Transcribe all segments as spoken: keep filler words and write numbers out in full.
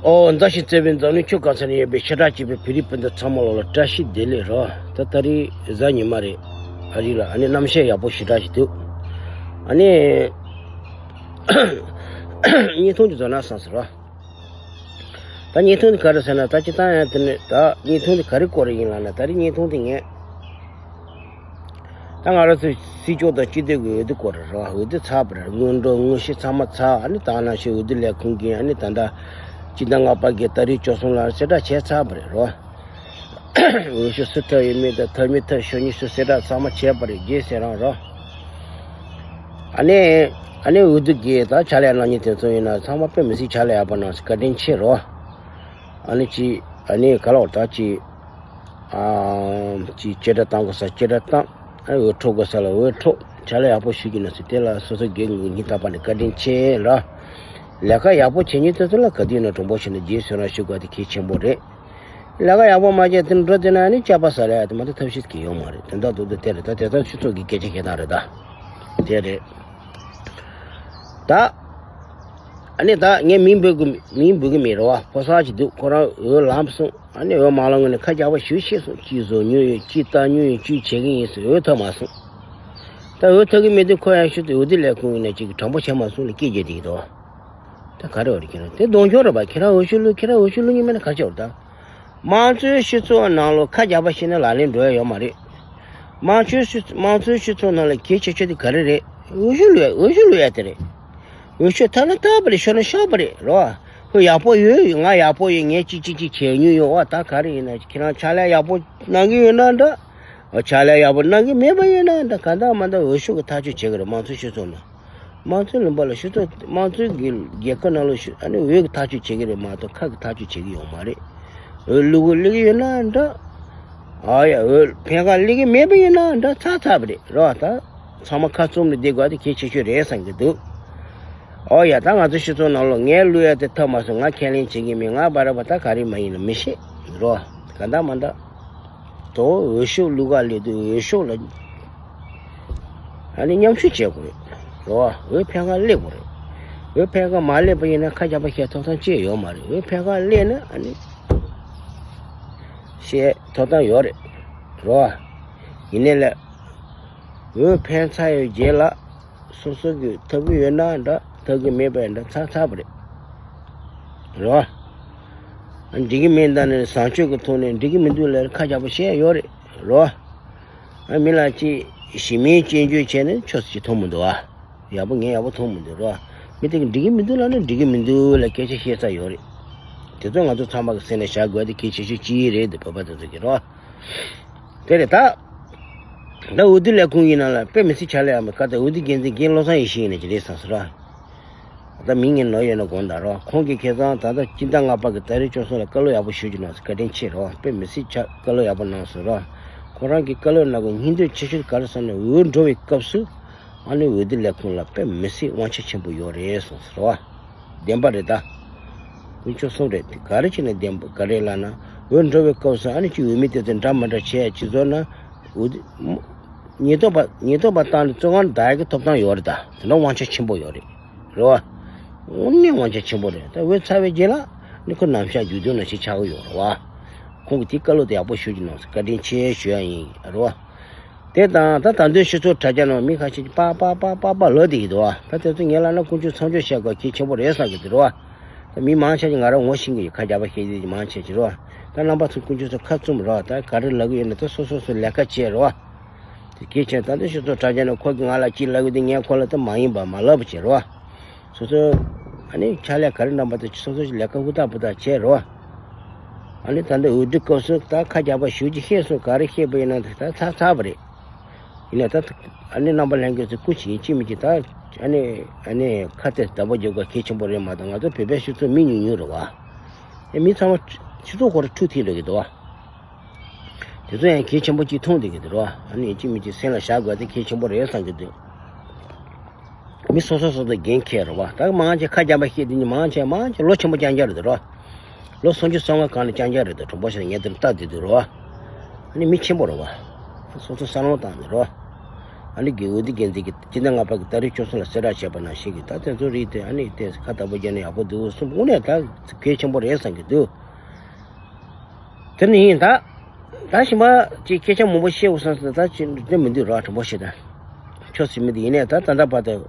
ཨོ། མཛའ་བཤེས་བརྩེ་བའི་འཛམ་གླིང་ཁྱོད་ག་ས་ནས་ཡོད་པའི་ཤ་ཁྲག་གཅིག་པའི་བོད་རིགས་སྤུན་ཟླ་ཚང་མ་ལོ་ལ་བཀྲ་ཤིས་བདེ་ལེགས་རོ། ད་ད་རེས་གཟའ་ཉི་མ་རེད། ཨ་རི་ལ་ཨ་ནི་གནམ་གཤིས་ཡག་པོ་ཞེ་དྲག་ཞིག་འདུག་ཨ་ནི་བརྙན་ཐུང་ཅིག་བཟོ་ན་བསམ་སོང་རོ། ད་བརྙན་ཐུང་འདི་ག་རེ་ཟེར་ན། ད་སྤྱིར་བཏང་ཡང་དེ་ནི་ད་བརྙན་ཐུང་འདི་ག་རེ་སྐོར་རེ་ཡིན་ལབ་ན། ད་རེས་བརྙན་ཐུང་འདི་ངས། ད་ང་རང་ཚོའི་སྲིད་སྐྱོང་དང་སྤྱི་འཐུས་ཀྱི་འོས་བསྡུ་སྐོར་རེད་རོ། འོས་བསྡུ་ཚར་བ་རེད། སྔོན་འགྲོ་དངོས་གཞི་ཚང་མ་ཚར། ཨ་ནི་ད་ནང་བཞིན་འོས་བསྡུ་ལས་ཁུངས་ཀྱིས་ཨ་ནི་ད་ལྟ་སྤྱི་ཟླ་ལྔ་པ་གི་ཏ་རིག་བཅུ་གསུམ་ལ་གསལ་བསྒྲགས་བྱས་ཚར་བ་རེད་རོ། འོས་ཤོག་སུ་ཐོབ་ཡོད་མེད་དང་ཐོབ་མི་ཐོབ་ཤོག་གཉིས་སུ་གསལ་བསྒྲགས་ཚང་མ་བྱས་པ་རེད། རྗེས་ཟེར་རང་རོ། ཨ་ནི་ཨ་ནི་འོས་བསྡུ་གི་ད་ཕྱག་ལས་གནང་མཁན་དེ་ཚོ་ཡིན་ན་ཚང་མ་དཔེ་མི་སྲིད་ཕྱག་ལས་ཡག་པོ་གནང་སོང་། བཀའ་དྲིན་ཆེ་རོ། ཨ་ནི་ཅི་ཨ་ནི་ག་ལ་བར་ད་ཅི། ཅིག་ཅེ་སྒྲ་བཏང་དགོས་ས་ཅེ་སྒྲ་བཏང་། འོས་འཕྲོ་དགོས་ས་ལ་འོས་འཕྲོ། ཕྱག་ལས་ཡག་པོ་ཞུ་གི་ན་ཟེར། དེ་ལ་སོ་སོ་སྒེར་ངོས་སྙིང་ཐག་པ་ནས་བཀའ་དྲིན་ཆེ་ལ། ལས་ཀ་ཡག་པོ་བྱེད་མཁན་དེ་ཚོ་ལ་ག་དུས་ཡིན་ན་དྲང་པོ་བྱས་ནས་རྗེས་སུ་ཡི་རང་ཞུ་དགོས་དེ་གལ་ཆེན་པོ་རེད། ལས་ཀ་ཡག་པོ་མ་བྱས་དེ་འགྲོ་དེ་ན་ནི་སྐྱག་པ་ཟ་ལ་ཡ་དེ་མ་གཏོགས་ཐབས་ཤེས་གི་ཡོད་མ་རེད། དེ་འདྲ་འདུག་དེ་དེ་རེད། ད་དེ་ཚོ་སྤྱི་ཚོགས་ཀྱི་སྐད་ཆ་བཤད་སྟངས་རེད་ད། དེ་རེད། ད། ཨ་ནི་ད་ངས་མིང་འབོད་གི་མིང་འབོད་གི་མེད་རེད་བ། ཕོ་གསར་ཅིག་འདུག་ཁོ་རང་འོས་ལངས་སོང་། ཨ་ནི་འོས་མ་ལངས་ངོས་ནས་ཁ་རྒྱག་པ་ཞུ་ཤེས་སོང་། གཅིག་བཟོ་མྱོང་ཡོད། གཅིག་ལྟ་མྱོང་ཡོད། གཅིག་བྱེད་ཀྱི་ཡིན་ཟེར། འོས་ཐོབ་མ་སོང་། ད་འོས་ཐོབ་ཀྱི་མེད་དུས་ཁོ་ཡང་ཤུལ་དུ་འོས་བསྡུ་ལས་ཁུངས་ངོས་ནས་ཅིག་དྲང་པོ་བྱས་མ་སོང་ལ་སྐད་རྒྱག་བསྡད་ཀྱི་འདུག་ད་ག་རེ་བ་རེད། ཁྱེད་རང་དེ་གདོང་སྐྱོར་རེད་པ། ཁྱེད་རང་འོས་ཤོག་བླུགས། ཁྱེད་རང་འོས་ཤོག་བླུགས་མྱོང་མེད་ན་ག་རེ་བྱས་པ་རེད་ད། དམངས་གཙོའི་སྤྱི་ཚོགས་ནང་ལ་ཁ་རྒྱག་པ་བྱས་ན་ལག་ལེན་འགྲོ་ཡ་ཡོད་མ་རེད། དམངས་གཙོའི་སྤྱི་དམངས་གཙོའི་སྤྱི་ཚོགས་ནང་ལ་གལ་ཆེ་ཤོས་དེ་ག་རེ་རེད། འོས་ཤོག་བླུགས་ཡ། འོས་ཤོག་བླུགས་ཡ་དེ་རེད། འོས་ཤོག་ཐོབ་ན་ཐོབ་པ་རེད། ཤོར་ན་ཤོར་བ་རེད་རོ། ཁོ་ཡག་པོ་ཡོད་ཡོད། ང་ཡག་པོ་ཡོད། ངས་ཅིག་ཅིག་ཅིག་བྱས་མྱོང་ཡོད། འོ་ད་ག་རེ་ཡིན་ན་ཁྱེད་རང་ཕྱག་ལས་ཡག་པོ་གནང་གི་ཡོད་ན་འདྲ། འོ་ཕྱག་ལས་ཡག་པོ་གནང་གི་མེད་པ་ཡིན་ན་འདྲ། གང་ལྟར་མ་ལྟར་འོས་ཤོག་གི་ཐག་གཅོད་བྱེད་གི་རེད། དམངས་གཙོའི་སྤྱི་ཚོགས་ནང་། དམངས་གཙོའི་ལུང་པ་ལ་སྤྱི་ཚོགས་དམངས་གཙོའི་གི་རྒྱལ་ཁབ་ནང་ལ་ཤུ་ཨ་ནི་འོས་ཀྱི་ཐག་གཅོད་བྱེད་ཀྱི་རེད་མ་གཏོགས་ཁ་གི་ཐག་གཅོད་བྱེད་ཀྱི་ཡོད་མ་རེད། འོས་བླུག་གི་བླུག་གི་ཡོད་ན་འདྲ། ཨ་ཡ་འོས་ཕན་ཁ་བླུག་གི་མེད་པ་ཡིན་ན་འདྲ། ཚར་ཚར་བ་རེད་རོ། ད་ཚང་མ་ཁ་བཙུམ་ནས་བསྡད་དགོས་དེ་གལ་ཆེ་ཤོས་རེད་བསམ་གྱི་འདུག་ཨོ་ཡ། ད་ང་ཚོ་སྤྱི་ཚོགས་ནང་ལོགས་ངས་བླུག་ཡ་དེ་ཐོབ་མ་སོང་། ང་ཁས་ལེན་བྱེད་ཀྱི་མེད། ང་བ་ར་བ་ད་ག་རེ་མ་ཡིན་ན་མི་ཤེས་རོ། ག་འདྲ་མ་འདྲ། དོ་འོས་ཤོག་བླུག་ག་སླེབས་དུས་འོས་ཤོག་ལ་ཨ་ནི་མཉམ་ཞུགས་བྱེད་དགོས་རེད་རོ། འོས་ཕན་ཁ་སླེབས་དགོས་རེད། འོས་ཕན་ཁ་མ་སླེབས་པ་ཡིན་ན་ཁ་རྒྱག་པ་བཤད་ཐོབ་ཐང་ཅི་ཡང་ཡོད་མ་རེད། འོས་ཕན་ཁ་སླེབས་ན་ཨ་ནི་བཤད་ཐོབ་ཐང་ཡོད་རེད་རོ། ཡིན་ནའི་ལས་འོས་ཕན་ཚར་ཡོད་རྗེས་ལ་སོ་སོ་གི་ཐོབ་ཀྱི་ཡོད་ན་འདྲ། ཐོབ་ཀྱི་མེད་པ་འདྲ། ཚར་ཚར་བ་རེད་རོ། འགྲིག་གི་མིན་ད་ནི་བཟང་སྤྱོད་ཀྱི་ཐོག་ནས་འགྲིག་གི་མི་འདུག་ལབ་ཁ་རྒྱག་པ་བཤད་ཡོད་རེད་རོ། ཨ་མི་ལ་ཅིག་ཞི་མིའི་སྐྱོན་བརྗོད་བྱས་ནས་ཆོས་སུ་ཅིག་མཐོང་མི་འདུག་ཨ། ཡག་པོ་ངས་ཡག་པོ་མཐོང་མི་འདུག་རོ། མི་དེ་གིས་འགྲིག་གི་མི་འདུག་ལབ་ན་འགྲིག་གི་མི་འདུག་ལབ་སྐད་ཆ་བཤད་ས་ཡོད་རེད། དེ་ཚོ་ང་ཚོ་ཚང་མ་གི་སེམས་ལ་བཞག་དགོས་དེ་གལ་ཆེ་ཤོས་གཅིག་རེད་འདུག་བོད་པ་དེ་ཚོ་གི་རོ། དེ་རེད་ད། ད་འོས་བསྡུ་ལས་ཁུངས་ཡིན་ན་ལ་དཔེ་མི་སྲིད་ཕྱག་ལས་ཡག་མི་ཁ་ད་འོས་བསྡུ་འགན་འཛིན་རྒན་བློ་བཟང་ཡེ་ཤེས་ཡིན་ནས་ཅི་རེད་བསམ་སོང་ར། ད་མིང་ངས་ནོར་ཡོད་ན་དགོངས་དག་རོ། ཁོང་གིས་ཁ་སང་ད་ལྟ་སྤྱི་ཟླ་ལྔ་པ་གི་ཏ་རིག་བཅུ་གསུམ་ལ་བཀའ་སློབ་ཡག་པོ་ཞུ་རྒྱུ་གནང་སོང་། བཀའ་དྲིན་ཆེ་རོ། དཔེ་མི་སྲིད་ཆ་བཀའ་སློབ་ཡག་པོ་གནང་སོང་རོ། ཁོ་རང་གི་བཀའ་སློབ་ནང་གི་སྙིང་དོན་ཆེ་ཤོས་ག་རེ་ཟེར་ན་འོས་འགྲོ་བའི་སྐབས་སུ་ཨ་ནི་འོས་བསྡུ་ལས་ཁུངས་ལ་དཔེ་མི་སྲིད་དབང་ཆ་ཆེན་པོ་ཡོད་རེད་གསུངས་སོང་རོ། བདེན་པ་རེད་ད། དཀོན་མཆོག་གསུམ་རེད། དེ་ག་རེ་བྱས་ནས་བདེན་པ་ག་རེ་ལབ་ན། འོས་འགྲོ་བའི་སྐབས་སུ་ཨ་ནི་ཅིག་འོས་མི་དེ་ཚོ་འདྲ་མི་འདྲ་བྱས་ཅིག་བཟོ་ན། འོས་ཉེན་རྟོག་པ་ཉེན་རྟོག་པ་བཏང་ནས་བཙོན་ཁང་བདའ་ཡག་གི་ཐོབ་ཐང་ཡོད་རེད་ད། དེ་འདྲ་དབང་ཆ་ཆེན་པོ་ཡོད་རེད། རེད་བ། དངོས་གནས་དབང་ཆ་ཆེན་པོ་རེད། ད་འོས་ཚར་བའི་རྗེས་ལ་ནི་ཁོ་ནམ་ཞག་རྒྱུ་དོན་ནང་བཞིན་ཆགས་ཀྱི་ཡོད་རེད་བ། ཁོང་གིས་དེ་བཀའ་སློབ་དེ་ཡག་པོ་ཞུ་རྒྱུ་གནང་སོང་། བཀའ་དྲིན་ཆེ་ཞུ་ཡ་ཡིན། རེད་བ། དེ་དང་ད་ད་དུང་སྤྱི་ཚོགས་དྲ་རྒྱ་ནང་མི་ཁ་ཤས་ཀྱིས་པག་པག་པག་པག་པག་ལབ་བསྡད་ཀྱི་འདུག་བ། ད་དེ་ཚོ་ངས་ལབ་ན་དཀོན་མཆོག་མཚམས་སྦྱོར་བྱེད་དགོས་གལ་ཆེན་པོ་རེད་བསམ་གྱི་འདུག་རེད་བ། ད་མི་མང་ཆེ་ཞིག་ང་རང་ངོ་ཤེས་ཀྱི་ཡོད། ཁ་རྒྱག་པ་བཤད་ཀྱི་མང་ཆེ་ཞིག་རེད་བ། ད་རྣམ་པ་ཚོ་དཀོན་མཆོག་ཚོ་ཁ་བཙུམ་རོགས། ད་ག་རེ་ལབ་ཀྱི་ཡོད་ན་ད་སོ་སོ་སོ་ལས་ཀ་བྱེད་རོགས། དེ་གལ་ཆེན། ད་ལྟ་སྤྱི་ཚོགས་དྲ་རྒྱ་ནས་ཁོ་གིས་ང་ལ་ཅི་ལབ་ཀྱི་འདུག་ངས་ཁོ་ལ་ད་མ་ཡིན་པ་མ་ལབ་པ་བྱེད་རོགས། སོ་སོ་ཨ་ནི་ཕྱག་ལས་ག་རེ་གནང་པ་དེ་སོ་སོ་ཞིག་ལས་ཀ་ཧུར་ཐག་ཧུར་ཐག་བྱེད་རོགས། ཨ་ནི་ད་ལྟ་འོས་བསྡུ་སྐབས་སུ་ད་ཁ་རྒྱག་པ་ཞུ་རྒྱུ་ཤེས་སོང་། ག་རེ་བཤད་པ་ཡིན་ན་ད་ཚར་ཚར་བ་རེད། ཡིན་ནའི་ད་ཨ་ནི་རྣམ་པ་ལྷན་རྒྱས་ཚོ་སྐུ་མཁྱེན། ཡིན་གཅིག་མིན་གཅིག་ད་ཨ་ནི་ཨ་ནི་ཁ་གཏད་བདག་པོ་རྒྱག་དགོས་གལ་ཆེན་པོ་རེད་མ་གཏོགས། ང་ཚོ་བོད་པའི་སྤྱི་ཚོགས་མི་ཉུང་ཉུང་རེད་བ། ཨེ་མི་ཚང་མ་སྤྱི་ཚོགས་ཁོ་རང་འཁྲུག་ཐིག་འགྲོ་གི་འདུག་བ། དེ་ཚོ་ཡང་གལ་ཆེན་པོ་གཅིག་མཐོང་བསྡད་ཀྱི་འདུག་རོ། ཨ་ནི་ཡིན་གཅིག་མིན་གཅིག་སེམས་ལ་བཞག་དགོས་དེ་གལ་ཆེན་པོ་རེད་བསམ་གྱི་འདུག་མི་སོ་སོ་སོ་སོ་འགན་འཁྱེར་རོ་བ། ད་མང་ཆེ་ཁ་རྒྱག་པ་བཤད་དེ་ནི་མང་ཆེ་མང་ཆེ་ལོ་ཆེན་པོ་རྐྱང་རྐྱང་རེད་འདུག་རོ། ལོ་སུམ་ཅུ་སོ་ལྔ་གང་ལ་རྐྱང་རྐྱང་རེད་འདུག་དྲང་པོ་བཤད་ན་ངས་དེར་ལྟ་བསྡད་འདུག་རོ། ཨ་ནི་མི་ཆེན་པོ་རེད་བ། སོ་སོ་བསམ་བློ་བཏང་ནས་རོ། ཨ་ནི་དགེ་འོས་བསྡུ་འགན་འཛིན་གྱིས་སྤྱི་ཟླ་ལྔ་པ་གི་ཏ་རིག་བཅུ་གསུམ་ལ་གསལ་བསྒྲགས་བྱས་པ་ནང་བཞིན་གྱི་ད་དེ་ཚོ་རིགས་དེ་ཨ་ནི་དེ་ཁ་བརྡ་པོ་བརྒྱབ་ན་ཡག་པོ་འདུག་གསུངས། དངོས་གནས་ད་གལ་ཆེན་པོ་རེད་བསམ་གྱི་འདུག། དེ་ནི་ཡིན་ད། ད་ཞིམ་པ་ཅིག་སྐད་ཆ་མང་པོ་བཤད་འོ་བསམ་སོང་། ད་ཅི་འདྲ་མི་འདུག་ར། དྲང་པོ་བཤད་ད། ཆོག་སྲིད་མི་འདུག། ཡིན་ནའི་ད་ད་ལྟ་བར་དུ་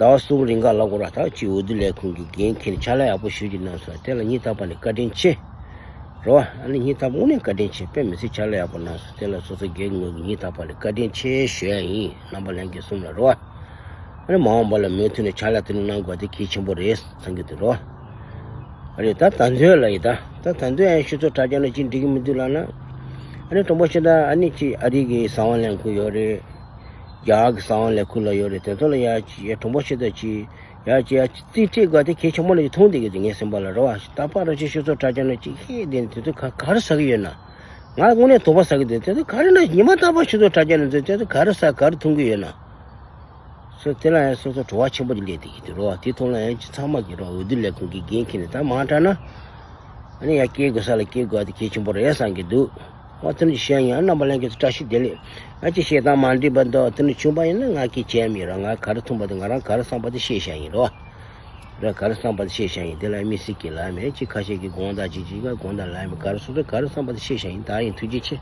ཟླ་བ་གསུམ་རིང་ག་ལབ་དགོས་ར། ད་ཅིག་འོས་བསྡུ་ལས་ཁུངས་ཀྱི་འགན་འཁྱེར་ནས་ཕྱག་ལས་ཡག་པོ་ཞེ་པོ་ཅིག་གནང་སོང་། དེ་ལ་སྙིང་ཐག་པ་ནས་བཀའ་དྲིན་ཆེ། རེད་བ། ཨ་ནི་སྙིང་ཐག་པ་དངོས་གནས་བཀའ་དྲིན་ཆེ། དཔེ་མི་སྲིད་ཕྱག་ལས་ཡག་པོ་གནང་སོང་། དེ་ལ་སོ་སོ་སྒེར་ངོས་ཀྱི་སྙིང་ཐག་པ་ནས་བཀའ་དྲིན་ཆེ་ཞུ་ཡ་ཡིན། རྣམ་པ་ལྷན་རྒྱས་གསུམ་ལ་རེད་བ། ཨ་ནི་མ་འོངས་པ་ལ་མུ་མཐུད་ནས་ཕྱག་ལས་དེ་འདྲ་གནང་དགོས་དེ་གལ་ཆེན་པོ་རེད་བསམ་གྱི་འདུག་རོ། ཨ་རེད། ད་ད་འདོད་ལ་ཡི་ད་ད་ད་འདོད་ཡང་ཤུ་ཚོ་དྲ་རྒྱ་ན་ཅི་འགྲིག་གི་མི་འདུག་ལབ་ན། ཨ་ནི་དྲང་པོ་བཤད་ད་ཨ་ནི་ཅི་ཨ་རི་གི་གསང་བ་ལེན་ཁུལ་ཡོད་རེད། རྒྱ་གར་གྱི་གསང་བ་ལེན་ཁུལ་ལ་ཡོད་རེད། དེ་ཚོ་ལ་ཡ་ཅི་ཡ་དྲང་པོ་བཤད་ད་ཅི་ཡ་ཅི་ཡ་ཅི་རྩིས་སྤྲད་དགོས་དེ་གལ་ཆེན་པོ་ལ་ཡི་མཐོང་བསྡད་ཀྱི་འདུག། ངའི་སེམས་པ་ལ་རེད་བ། ད་པ་ར་ཅི་ཤུ་ཚོ་དྲ་རྒྱ་ན་ཅི་ཧེ་དེ་དེ་ཚོ་ག་ག་རེ་ཟ་གི་ཡོད་ན། ང་དངོས་གནས་དོགས་པ་ཟ་གི་འདུག། དེ་ཚོ་ག་རེ་ན་ཉི་མ་རྟག་པར་ཤུ་ཚོ་དྲ་རྒྱ་ན་ཚོ་དེ་ཚོ་ག་རེ་ཟ་ག་རེ་འཐུང་གི་ཡོད་ན། སོ་དེ་ལ་ཡང་སོ་སོ་བྲོ་བ་ཆེན་པོ་ཅིག་སླེབས་བསྡད་ཀྱི་འདུག་རོ། དེ་ཐོག་ལ་ཡང་ཅི་ཚང་མ་གི་རོ། འོས་བསྡུ་ལས་ཁུངས་ཀྱི་འགན་འཁྱེར་ནས་ད་མང་དྲགས་ན། ཨ་ནི་ཡ་སྐྱེལ་དགོས་ས་ལ་སྐྱེལ་དགོས་དེ་གལ་ཆེན་པོ་རེད་བསམ་གྱི་འདུག། འོ་དེ་འདྲ་བཤད་ཡིན། རྣམ་པ་ལྷན་རྒྱས་ཚོ་བཀྲ་ཤིས་བདེ་ལེགས། ཨ་ཅི་བཤད་སྟངས་མ་འགྲིག་པ་འདུག། དེ་འདྲ་བྱུང་པ་ཡིན་ན་ང་སྐད་ཆ་མེད་ར། ང་ག་རེ་མཐོང་པ་དེ་ང་རང་ག་རེ་བསམ་པ་དེ་བཤད་བཞག་ཡིན་རོ། ར་ག་རེ་བསམ་པ་དེ་བཤད་བཞག་ཡིན། དེ་ལ་དམིགས་བསལ་གྱི་ལབ་མེད། ཅི་ཁ་ཤས་ཀྱི་དགོངས་དག་ཅིག་ཅིག་ག་དགོངས་དག་ལབ་མེད། ག་རེ་སོ་སོ་ག་རེ་བསམ་པ་དེ་བཤད་བཞག་ཡིན། ད་ཡིན། ཐུགས་རྗེ་ཆེ།